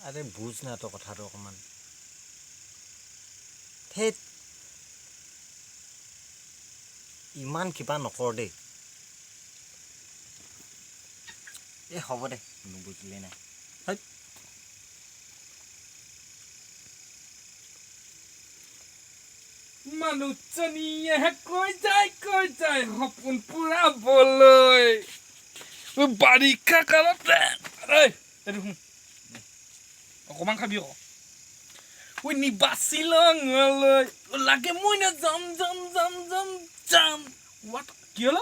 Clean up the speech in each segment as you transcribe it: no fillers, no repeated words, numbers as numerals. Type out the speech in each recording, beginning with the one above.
আৰে বুজ না তই কথাটো অকণমান। ধেৎ, ইমান কিবা নকৰ দেই। এই হ'ব দে, নুবুজিলে নাই। হেৎ। মানুহজনীয়ে কৈ যায় কৈ যায় সপোন পুৰাবলৈ বাৰিষা কালতে। ঐ, এইটো শুন, অকণমান খাবি আকৌ। ঐ, নিবা শ্বিলঙলৈ লাগে, মই যাম যাম যাম যাম যাম। What, কি হ'ল?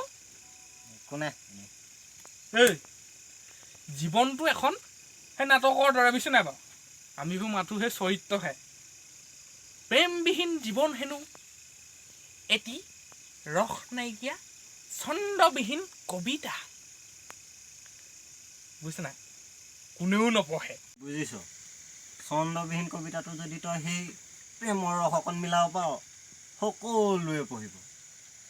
একো নাই। এই জীৱনটো এখন সেই নাটকৰ দৰে, বুজিছ নাই বাৰু? আমিবোৰ মাথো সেই চৰিত্ৰহে। প্ৰেমবিহীন জীৱন হেনো এটি ৰস নাইকিয়া ছন্দবিহীন কবিতা, বুজিছ নাই? কোনেও নপঢ়ে। বুজিছ, ছন্দবিহীন কবিতাটো যদি তই সেই প্ৰেমৰ ৰস অকণ মিলাব পাৰ, সকলোৱে পঢ়িব।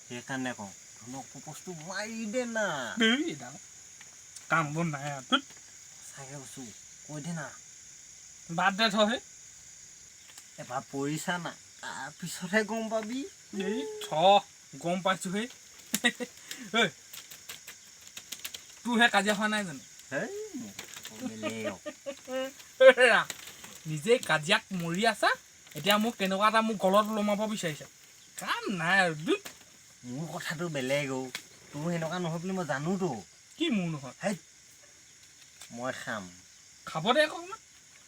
সেইকাৰণে কওঁ, ধুনক প্ৰপ'জটো মাৰি দে না। দেই, এইডাল কাম বন নাই আৰু ধুত। সঁচাকৈ কৈছোঁ, কৈ দে না। বাদ দে, থ সেই। এবাৰ পঢ়িছা না, তাৰপিছতহে গম পাবি। এই থ, গম পাইছোঁ। সেই ঐ, তোৰহে কাজিয়া হোৱা নাই জানো? হেই, মোৰ কথাটো বেলেগ। এৰা, নিজে কাজিয়াত মৰি আছা, এতিয়া মোক তেনেকুৱা এটা মোক গলত ওলমাব বিচাৰিছা। কাম নাই আৰু ধুত। মোৰ কথাটো বেলেগ অ', তোৰ সেনেকুৱা নহয় বুলি মই জানোতো। কি মোৰ নহয়? হেই, মই খাম। খাব দে আকৌ অকণমান।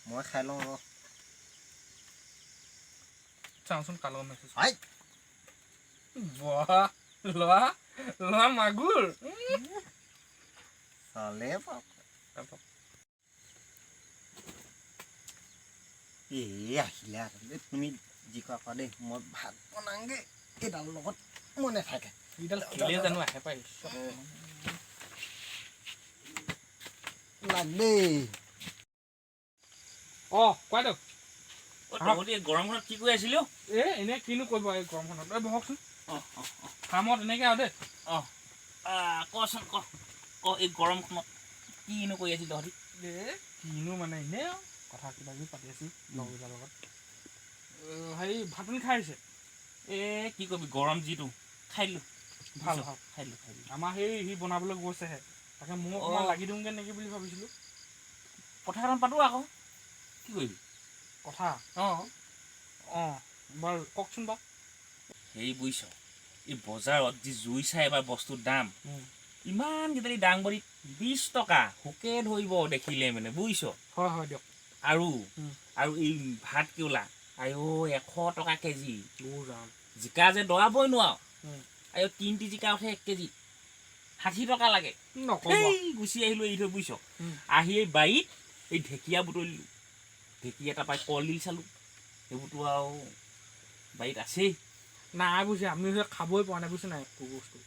মই খাই লওঁ ৰ। চাওঁচোন কাৰ লগত মেছেজ। হাই। বাহ, ল'ৰা ল'ৰা মাগুৰ। চালে পাপ। এই আহিলে আৰু। এই তুমি যি কোৱা কোৱা দেই, মই ভাত বনাওঁগৈ, এইডালৰ লগত মই নাথাকে। এইডাল কেলে জানো আহে পাই। লাগ দেই। অঁ, কোৱা দিয়ক। অ, তহঁতি এই গৰমখনত কি কৰি আছিলি অ? এই এনেই, কিনো কৰিব এই গৰমখনত। এই বহকচোন। অঁ অঁ। ফাৰ্মত এনেকৈ আৰু দেই। অঁ, কচোন, ক ক, এই গৰমখনত কিনো কৰি আছিলি তহঁতি? এই কিনো মানে, এনেই আৰু কথা কিবা কিবি পাতি আছোঁ লগৰকেইটাৰ লগত। হেৰি, ভাত পানী খাই আহিছে? এ কি কৰিবি, গৰম যিটো, খাই দিলোঁ। ভাল। বুজিছ? ভাল। খাই দিলোঁ, খাই দিলোঁ। আমাৰ সেই সি বনাবলৈ গৈছেহে, তাকে ময়ো অকণমান লাগি দিওঁগৈ নেকি বুলি ভাবিছিলোঁ। কথা এটা পাতোঁ আকৌ, কি কৰিবি? কথা? অঁ। অঁ, বাৰু কওকচোন বাৰু। হেৰি বুজিছ, এই বজাৰত যি জুই চাই এবাৰ বস্তুৰ দাম, ইমান কেইটালি দাংবডিত 20 টকা, পোকে ধৰিব দেখিলে মানে, বুজিছ? হয় হয় দিয়ক। আৰু আৰু এই ভাত কেৰেলা, আইঅ, 100 টকা কেজি। অ' ৰাম। জিকা যে দৰাবই নোৱাৰ। আইঅ, 3টি জিকা উঠে 1 কেজি, 60 টকা লাগে। নক'ব। এই গুচি আহিলোঁ এৰি থৈ, বুজিছ? আহি এই বাৰীত এই ঢেকীয়া বুটলিলোঁ, ঢেকীয়া, তাৰপৰা কলডিল চালোঁ, সেইবোৰতো আৰু বাৰীত আছেই। নাই বুজিছে, আমি সেই খাবই পোৱা নাই, বুজিছে নাই, একো বস্তু।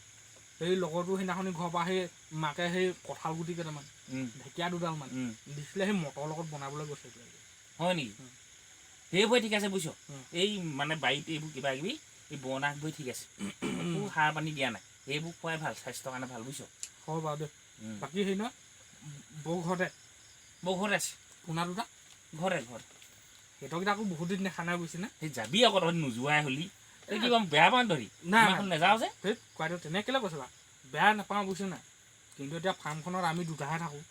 সেই লগৰটো সেইদিনাখনি ঘৰৰ পৰা সেই মাকে সেই কঁঠাল গুটি কেইটামান, ঢেকীয়া দুডালমান দিছিলে, সেই মটৰৰ লগত বনাবলৈ গৈছে এতিয়া। হয় নেকি? উম। সেইবোৰে ঠিক আছে, বুজিছ? উম। এই মানে বাৰীত এইবোৰ কিবা কিবি এই বন আগবোৰে ঠিক আছে, একো সাৰ পানী দিয়া নাই, সেইবোৰ খোৱাই ভাল, স্বাস্থ্যৰ কাৰণে ভাল, বুজিছ? হয় বাৰু দেই। বাকী হেৰি নহয়, বৌ ঘৰতে? বৌ ঘৰতে আছে। পোনা দুটা? ঘৰতে, ঘৰতে। সিহঁতকেইটা আকৌ বহুত দিন দেখা নাই, বুজিছেনে? সেই যাবি আকৌ, তহঁতি নোযোৱাই হ'লি। এই কিবা বেয়া পাওঁ ধৰি নাই। ইমানখন নাযাওঁ যে। সেই কোৱাটো তেনেকৈ কেলৈ কৈছে বাৰু? বেয়া নাপাওঁ, বুজিছে নাই, কিন্তু এতিয়া ফাৰ্মখনত আমি দুটাহে থাকোঁ।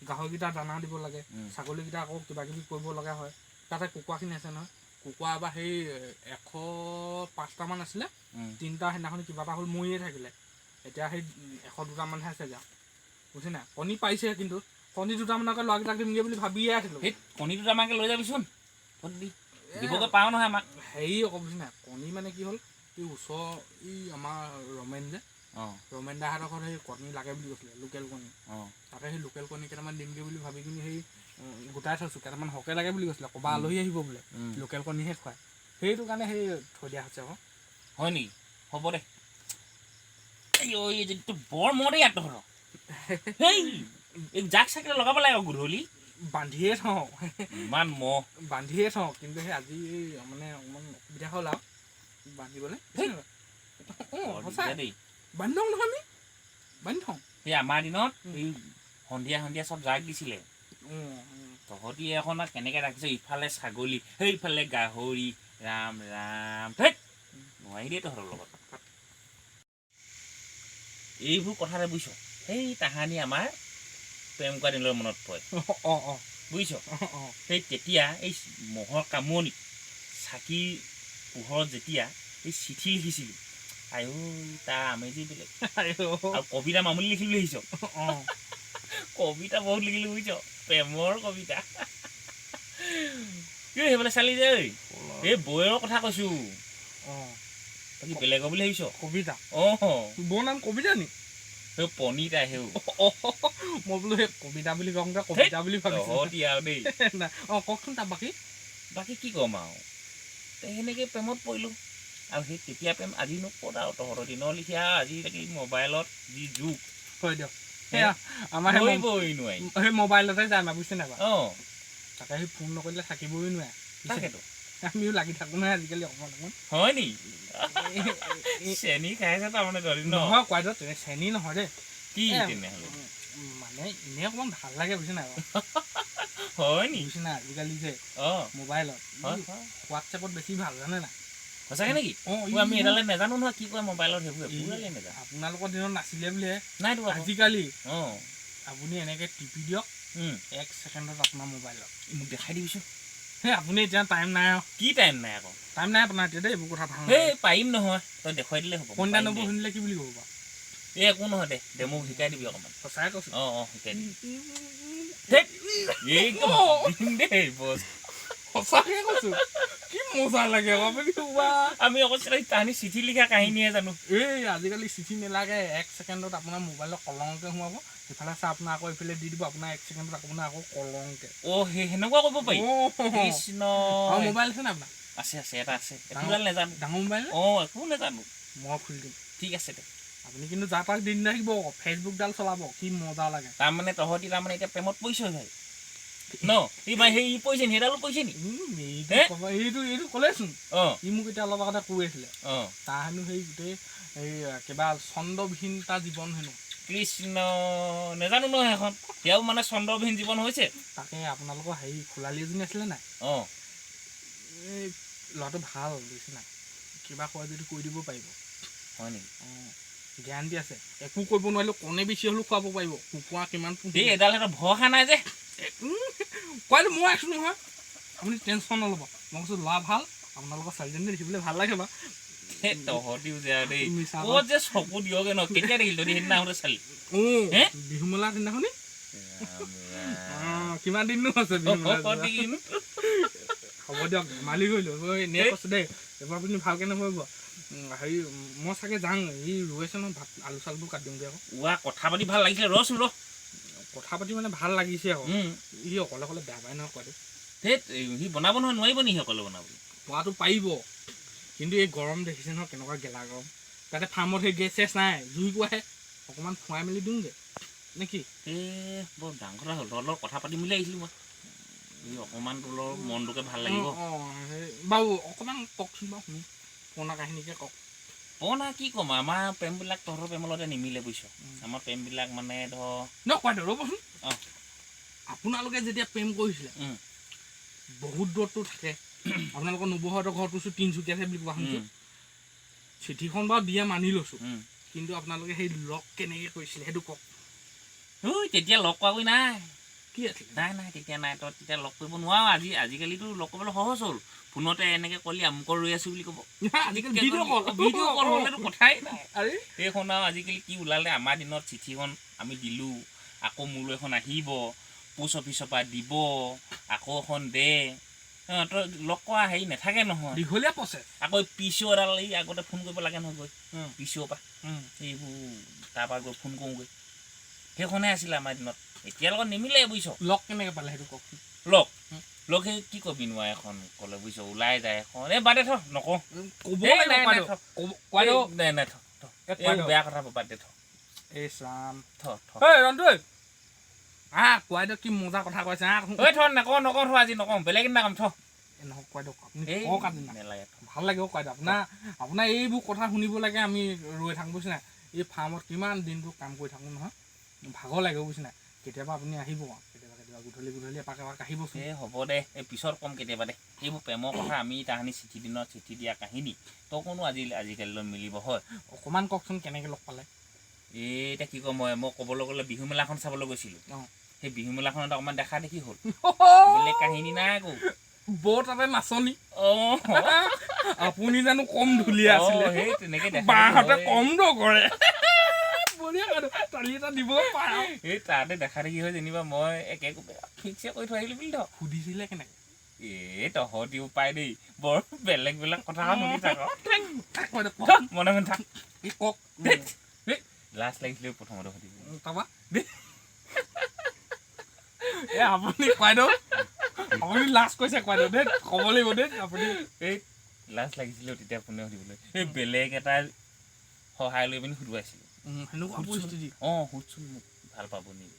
গাহৰিকেইটা দানা দিব লাগে, ছাগলীকেইটা আকৌ কিবা কিবি কৰিব লগা হয়, তাতে কুকুৰাখিনি আছে নহয়। কুকুৰা এবাৰ সেই 105টামান আছিলে, তিনিটা সেইদিনাখনি কিবা এটা হ'ল, মৰিয়ে থাকিলে। এতিয়া সেই 102টামানহে আছে যা, বুজিছে নাই? কণী পাৰিছে, কিন্তু কণী দুটামানকে ল'ৰাকেইটাক দিমগৈ বুলি ভাবিয়ে আছিলোঁ। সেই কণী দুটামানকে লৈ যাবিচোন, তহঁতি দিবগৈ পাওঁ নহয় আমাক। হেৰি আকৌ, বুজিছে নাই, কণী মানে কি হ'ল, এই ওচৰ এই আমাৰ ৰমেন যে, ৰমেন দাহঁতৰ ঘৰত সেই কণী লাগে বুলি কৈছিলে, লোকেল কণী। তাকে সেই লোকেল কণী কেইটামান দিমগৈ বুলি ভাবি কিনি সেই গোটাই থৈছোঁ। কেইটামান সৰহকৈ লাগে বুলি কৈছিলে, ক'ৰবাৰ আলহী আহিব বোলে, লোকেল কণীহে খুৱায়, সেইটো কাৰণে সেই থৈ দিয়া হৈছে আকৌ। হয় নেকি? হ'ব দে। এই ঐ, এইটো বৰ মহ দেই ইয়াত তহঁতৰ। হেই, এই জাক চাকিলে লগাব লাগে আকৌ গধূলি। বান্ধিয়ে থওঁ। ইমান মহ। বান্ধিয়ে থওঁ, কিন্তু সেই আজি মানে অকণমান অসুবিধা হ'ল আৰু বান্ধিবলৈ। হেই। অঁ। বৰ সঁচাই। দিগদাৰ দেই। বান্ধি থওঁ নহয়, আমি বান্ধি থওঁ। সেই আমাৰ দিনত এই সন্ধিয়া সন্ধিয়া চব জাক দিছিলে। তহঁতি এখন আৰু কেনেকৈ ৰাখিছ, ইফালে ছাগলী সেইফালে গাহৰি, ৰাম ৰাম, ধেৎ নোৱাৰি দেই তহঁতৰ লগত। এইবোৰ কথাতে বুজিছ, সেই তাহানি আমাৰ প্ৰেম কৰা দিনলৈ মনত পৰে। অঁ অঁ বুজিছ? অঁ। সেই তেতিয়া এই মহৰ কামোৰণিত চাকিৰ পোহৰত যেতিয়া এই চিঠি লিখিছিলোঁ, আইঐ তাৰ আমেজেই বেলেগ। আৰু কবিতা মামুলি লিখিলোঁ বুলি ভাবিছ? অঁ। কবিতা বহুত লিখিলোঁ বুজিছ, প্ৰেমৰ কবিতা। কি সেইফালে চালি যে ঐ, এই বৌৰ কথা কৈছোঁ। অঁ। বাকী বেলেগৰ বুলি ভাবিছ? কবিতা? অঁ। বৌৰ নাম কবিতা নি? সেই পনীতা সেও। মই বোলো সেই কবিতা বুলি কওঁতে কবিতা বুলি ভাবিছোঁ। তহঁতি আৰু দেই। নাই, অঁ, কওকচোন তাৰ বাকী। বাকী কি ক'ম আৰু, সেনেকৈ প্ৰেমত পৰিলোঁ আৰু সেই তেতিয়া প্ৰেম আজিনো ক'ত আৰু তহঁতৰ দিনৰ লিখীয়া, আজিকালি মোবাইলত যি যুগ। হয় দিয়ক, সেয়া আমাৰ সেই ধৰিবই নোৱাৰি। সেই মোবাইলতে যায় আমাৰ, বুজিছে নাই বাৰু? অঁ। তাকে সেই ফোন নকৰিলে থাকিবই নোৱাৰে। তাকেতো। আমিও লাগি থাকোঁ নহয় আজিকালি অকণমান অকণমান। হয় নি? চেনি খাইছে তাৰমানে তহঁতি ন? নহয় কোৱা দিয়ক, তেনে চেনি নহয় দেই। কি এ, তেনেহ'লে? মানে এনেই অকণমান ভাল লাগে, বুজিছে নাই বাৰু? হয় নি? বুজিছে নাই, আজিকালি যে অঁ। মোবাইলত হয় হয়। হোৱাটছএপত বেছি ভাল, জানে নাই? সঁচাকৈ নেকি? অঁ। অ, আমি এডালে নাজানো নহয় কি কয় মোবাইলত সেইবোৰ, একোডালে নাজানো। আপোনালোকৰ দিনত নাছিলে বুলিহে। নাইতো আকৌ। আজিকালি অঁ। আপুনি এনেকৈ টিপি দিয়ক, 1 ছেকেণ্ডত আপোনাৰ মোবাইলত। মোক দেখাই দিবিচোন। সেই আপুনি এতিয়া টাইম নাই আৰু। কি টাইম নাই আকৌ? টাইম নাই আপোনাৰ এতিয়া দেই, এইবোৰ কথা ভাল সেই নালাগে। পাৰিম নহয়, তই দেখুৱাই দিলে হ'ব, মই কন্যা পাৰিম নবৌ দে। শুনিলে কি বুলি ক'ব বাৰু? এই একো নহয় দে দে, মোক শিকাই দিবি অকণমান। সঁচাই কৈছোঁ। অঁ, শিকাই দিবি। ধেৎ, একদম দিম দেই বছ। সঁচাকে কৈছোঁ, কি মজা লাগে আকৌ আপুনি, ৱা। আমি অকল তাহানি চিঠি লিখা কাহিনীহে জানো। এই আজিকালি চিঠি নেলাগে, 1 ছেকেণ্ডত আপোনাৰ মোবাইলত কলংকে সোমাব, সিফালে চাই আপোনাৰ আকৌ এইফালে দি দিব, আপোনাৰ 1 ছেকেণ্ডত আপোনাৰ আকৌ কলংকে। অ', সেই সেনেকুৱা কৰিব পাৰি? কৃষ্ণ। অঁ, মোবাইল আছে নাই আপোনাৰ? আছে আছে, এটা আছে, একোডাল নাজানো। ডাঙৰ মোবাইল নে? অঁ, একো নাজানো। মই খুলি দিম। ঠিক আছে দে। আপুনি কিন্তু যা তাক দি নাথাকিব আকৌ, ফেচবুকডাল চলাব, কি মজা লাগে। তাৰমানে তহঁতি তাৰমানে এতিয়া প্ৰেমত পৰিছ ভাই ন? সি মানে সেই ই পৰিছে নি, সেইডালো পৰিছে নি? এইটো হে? এইটো ক'লেচোন। অঁ। ই মোক এতিয়া অলপ আগতে কৈ আছিলে। অঁ। তাৰ হেনো সেই গোটেই এই কিবা ছন্দবিহীন তাৰ জীৱন হেনো। কৃষ্ণ, নাজানো নহয় সেইখন, সেয়াও মানে ছন্দবিহীন জীৱন হৈছে। তাকে আপোনালোকৰ হেৰি খোলালি এজনী আছিলে নাই? অঁ। এই ল'ৰাটো ভাল, বুজিছে নাই? কিবা কয় যদি কৈ দিব পাৰিব। হয় নেকি? অঁ, গেৰাণ্টি আছে, একো কৰিব নোৱাৰিলেও কণে বেছি হ'লেও খুৱাব পাৰিব, কুকুৰা কিমান পুহি। এই এডাল সিহঁতৰ ভৰসা নাই যে। কোৱাটো মই আছোঁ নহয়, আপুনি টেনশ্যন নল'ব। মই কৈছোঁ ল'ৰা ভাল, আপোনালোকৰ ছোৱালীজনী দেখিবলৈ ভাল লাগে বাৰু। সেই তহঁতিও যে আৰু দেই। মিছা। ক'ত যে চকু দিয়গে ন, কেতিয়া দেখিলি তহঁতি? সেইদিনা আহোঁতে চালি? অঁ। হে? বিহু মেলা দিনাখনি। অঁ, কিমান দিননো আছে বিহু মেলা যোৱা? তহঁতি কিন্তু হ'ব দিয়ক, ধেমালি কৰিলোঁ। ঐ, এনেই কৈছোঁ দেই, এইবাৰ আপুনি ভালকৈ নাভাবিব। হেৰি, মই চাগে যাওঁ, ই ৰৈ আছে নহয়, ভাত আলু চালুবোৰ কাটি দিওঁগৈ আকৌ। ৱা, কথা পাতি ভাল লাগিছিলে, ৰচোন ৰ। কথা পাতি মানে ভাল লাগিছে আকৌ। ই অকলে অকলে বেয়া পায় নহয় কোৱাটো। ধেত, এই সি বনাব নহয়, নোৱাৰিব নি সি অকলে বনাবলৈ? পোৱাটো পাৰিব, কিন্তু এই গৰম দেখিছে নহয় কেনেকুৱা গেলা গৰম, তাতে ফাৰ্মত সেই গেছ চেছ নাই, জুই কোৱাহে অকণমান ফুৱাই মেলি দিওঁগৈ নে কি? এ বৰ ডাঙৰ কথা হ'ল, তোৰ লগত কথা পাতিম বুলি আহিছিলোঁ মই, এই অকণমান তোৰ লগত মনটোকে ভাল লাগিব। অঁ, সেই বাৰু অকণমান কওকচোন বাৰু শুনি, পুৰণা কাহিনীকে কওক। পুৰণা কি ক'ম, আমাৰ প্ৰেমবিলাক তহঁতৰ প্ৰেমৰ লগতে নিমিলে বুজিছ। আমাৰ প্ৰেমবিলাক মানে ধৰ ন কোৱা, ৰ'বচোন। অঁ। আপোনালোকে যেতিয়া প্ৰেম কৰিছিলে, বহুত দূৰততো থাকে আপোনালোকৰ, নবৌহঁতৰ ঘৰটো চোন তিনিচুকীয়াতহে বুলি কোৱা শুনিছোঁ। চিঠিখন বাৰু দিয়ে মানি লৈছোঁ, কিন্তু আপোনালোকে সেই লগ কেনেকৈ কৰিছিলে সেইটো কওক। ঐ, তেতিয়া লগ কৰাকৈ নাই। কি আছিলে? নাই নাই, তেতিয়া নাই, তই তেতিয়া লগ কৰিব নোৱাৰ। আজিকালিতো লগ কৰিবলৈ সহজ হ'ল, ফোনতে এনেকৈ ক'লি আমুকৰ ৰৈ আছোঁ বুলি ক'ব। আজিকালি ভিডিঅ' কল। ভিডিঅ' কল হ'লেতো কথাই নাই। আৰে। সেইখন আৰু আজিকালি কি ওলালে, আমাৰ দিনত চিঠিখন আমি দিলোঁ, আকৌ মোলৈ এখন আহিব, পোষ্ট অফিচৰ পৰা দিব, আকৌ এখন দে। অঁ, তই লগ কৰা হেৰি নাথাকে নহয়। দীঘলীয়া প্ৰচেছ। আকৌ পি চি অ' এডাল, এই আগতে ফোন কৰিব লাগে নহয় গৈ পি চি অ'ৰ পৰা, এইবোৰ তাৰপৰা গৈ ফোন কৰোঁগৈ, সেইখনহে আছিলে আমাৰ দিনত, এতিয়াৰ লগত নিমিলে বুজিছ। লগ কেনেকৈ পালে সেইটো কওকচোন। লগ লগ সেই কি কবি নোৱাৰে, এখন ক'লে বুজিছ ওলাই যায় এখন, এই বাদে থ, নকওঁ। ক'ব এই লাগিব। নাই, কোৱাটো নাই, থ। কোৱাটো। এই, নাই নাই, থ থ। এই এই কোৱাটো। বেয়া কথা, বাদ দে, থ। এই ৰাম। থ থ। ঐ ৰন্তু, আহ কোৱাই দিয়ক, কি মজা কথা কৈছে, আহ। ঐ থ, নকওঁ নকওঁ, থ, আজি নকওঁ, বেলেগ এদিনা কম, থ। এই নহয় কোৱাই দিয়ক আপুনি। এই কওক আজি না। নেলাগে, থ। ভাল লাগিব কোৱাই দিয়ক, আপোনাৰ এইবোৰ কথা শুনিব লাগে আমি ৰৈ থাকোঁ, বুজিছে নাই? এই ফাৰ্মত কিমান দিনটো কাম কৰি থাকোঁ নহয়, ভাগৰ লাগে, বুজিছে নাই? কেতিয়াবা আপুনি আহিব, কেতিয়াবা কেতিয়াবা। গধূলি গধূলি এপাক এপাক আহিবচোন। এই হ'ব দে, এই পিছত ক'ম কেতিয়াবা দে। এইবোৰ প্ৰেমৰ কথা আমি তাহানি চিঠি দিনত চিঠি দিয়া কাহিনী, তই কোনো আজিকালিলৈ মিলিব হয়? অকণমান কওকচোন, কেনেকৈ লগ পালে? এই এতিয়া কি ক'ম, মই ক'বলৈ গ'লে বিহু মেলাখন চাবলৈ গৈছিলোঁ। সেই বিহু মেলাখনত অকণমান দেখা দেখি হ'ল, বেলেগ কাহিনী নাই আকৌ। বৌ তাতে নাচনী। অঁ। আপুনি জানো কম ঢুলীয়া আছিলে? অঁ, সেই তেনেকে দেখা দেখি বাহঁতে হয়। কম নকৰে। বঢ়িয়া, বাইদেউ, তালি এটা দিব পাৰা। এই তাতে দেখা দেখি হৈ যেনিবা মই একে ফিক্সে কৰি থৈ আহিলো বুলি ধৰ। সুধিছিলে কেনেকে? এই তহঁতিও পাই দেই, বৰ বেলেগ বেলেগ কথা শুনি থাক। থাক বাইদেউ, কওক। থাক, মনে মনে থাক। এই কওক। লাজ লাগিছিলে প্ৰথমতে সুধিব। তাৰপা এ আপুনি বাইদেউ, আপুনি লাজ কৰিছে বাইদেউ দেই, ক'ব লাগিব দেই আপুনি। এই লাজ লাগিছিলে তেতিয়া পোনে সুধিবলৈ, এই বেলেগ এটা সহায় লৈ পিনি সুধুৱাইছিলোঁ। সেনেকুৱা পৰিস্থিতি। অঁ, সুধচোন মোক ভাল পাব নেকি।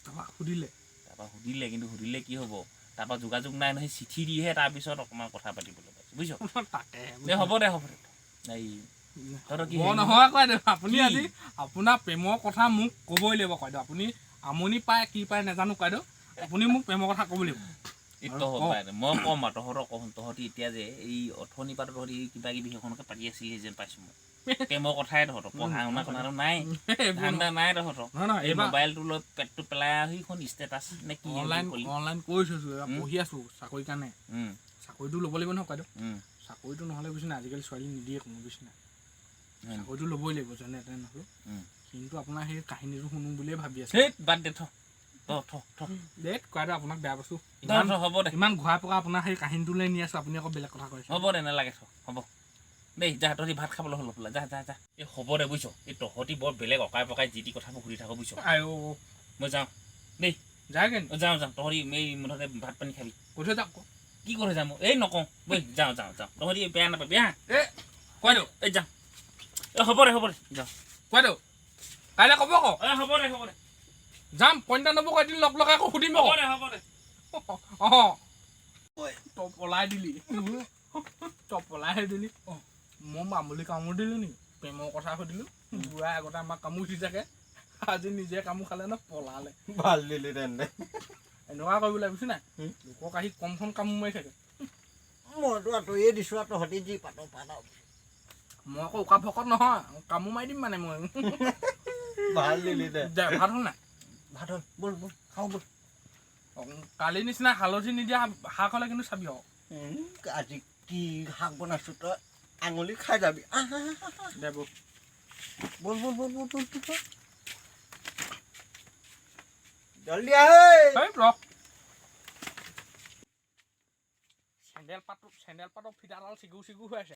তাৰপা সুধিলে? তাৰপৰা সুধিলে, কিন্তু সুধিলে কি হ'ব, তাৰপৰা যোগাযোগ নাই নহয়, চিঠি দিহে তাৰপিছত অকণমান কথা পাতিবলৈ পাইছোঁ, বুজিছ? তাকে। দে, হ'ব দে, হ'ব দে। এই তহঁতৰ কি হ'ব হেৰি? নহয় বাইদেউ, আপুনি কি? আজি আপোনাৰ প্ৰেমৰ কথা মোক ক'বই লাগিব বাইদেউ। আপুনি আমনি পায় কি পায় নাজানো বাইদেউ, আপুনি মোক প্ৰেমৰ কথা ক'ব লাগিব। এই আৰু তহঁত কওক। পাই মই ক'ম আৰু তহঁতক কম। তহঁতি এতিয়া যে এই অথনিৰ পৰা তহঁতি কিবা কিবি সেইখনকে পাতি আছিলি যেন পাইছোঁ মই। প্ৰেমৰ কথাই তহঁতৰ, পঢ়া শুনা কথাটো নাই, ধান্দা নাই তহঁতৰ। নহয় নহয়, এই এইবাৰ মোবাইলটো লৈ পেটটো পেলাই আৰু সেইখন ষ্টেটাছ নে কি অনলাইন কলি। অনলাইন কৰি থৈছোঁ, এইবাৰ পঢ়ি আছোঁ চাকৰিৰ কাৰণে। চাকৰিটো ল'ব লাগিব নহয় বাইদেউ। চাকৰিটো নহ'লে বুজিছে নাই, আজিকালি ছোৱালী নিদিয়ে কোনো, বুজিছে নাই? হয় নি? চাকৰিটো ল'বই লাগিব যেনে তেনে নহ'লেও। কিন্তু আপোনাৰ সেই কাহিনীটো শুনো বুলিয়ে ভাবি আছোঁ। ধেত, বাদ দে, থ থ থ থ। দেই বাইদেউ, আপোনাক বেয়া পাইছোঁ। থ, ইমান থ, হ'ব দে। ইমান ঘূৰাই পকা আপোনাৰ সেই কাহিনীটোলৈ নি আছোঁ, আপুনি আকৌ বেলেগ কথা কৈছে। হ'ব দে, নালাগে, থ, হ'ব দেই। যা, তহঁতি ভাত খাবলৈ হ'ল বোলা, যা যা যা। এই হ'ব দে, বুজিছ? এই তহঁতি বৰ বেলেগ অকাই পকাই যি টি কথাবোৰ সুধি থাক, বুজিছ? আইঅ। মই যাওঁ দেই। যায়গে নি? অ, যাওঁ যাওঁ। তহঁতি এই মুঠতে ভাত পানী খাবি। কৈ থৈ যাওক আকৌ। কি কৰি যাম মই? এই নকওঁ বৈ, যাওঁ যাওঁ যাওঁ। তহঁতি বেয়া নাপাবি হা। এ বাইদেউ। এই যাওঁ, এই হ'ব দে, হ'ব দে, যাওঁ। বাইদেউ, কাইলৈ ক'ব আকৌ। এই হ'ব দে, হ'ব দে। যাম, পইণ্টা নব এদিন লগ লগাই আকৌ সুধিম হ'ব আকৌ। দে, হ'ব দে। অঁ, তই পলাই দিলি, তই পলাই দিলি। মই মামুলি কামোৰ দিলোঁ নেকি? প্ৰেমৰ কথা সুধিলোঁ। বুঢ়াই আগতে আমাক কামোৰ দি থাকে, আজি নিজে কামোৰ খালে ন, পলালে। ভাল দিলি তেন্তে। এনেকুৱা কৰিব লাগে, বুজিছ নাই? লোকক আহি কমখন কামোৰ মাৰি থাকে। মইতো আঁতৰিয়ে দিছোঁ আৰু তহঁতি যি পাত পাত আৰু। মই আকৌ উকা ভকত নহয়, কামোৰ মাৰি দিম মানে মই। ভাল দিলি দে। দে, ভাত হ'ল নাই? ভাত হ'ল, ব'ল ব'ল খাওঁ ব'ল। কালি নিচিনা হালধি নিদিয়া শাক হ'লে কিন্তু চাবি আকৌ। আজি কি শাক বনাইছোঁ, তই আঙুলি খাই যাবি। আহ, আহ, আহ, আহ। দে ব'ল। ব'ল ব'ল ব'ল ব'ল ব'ল ব'ল, জলদি আহ ঐ। এই ৰ, চেণ্ডেল পাতৰ ফিটাডাল চিগু চিগু হৈ আছে।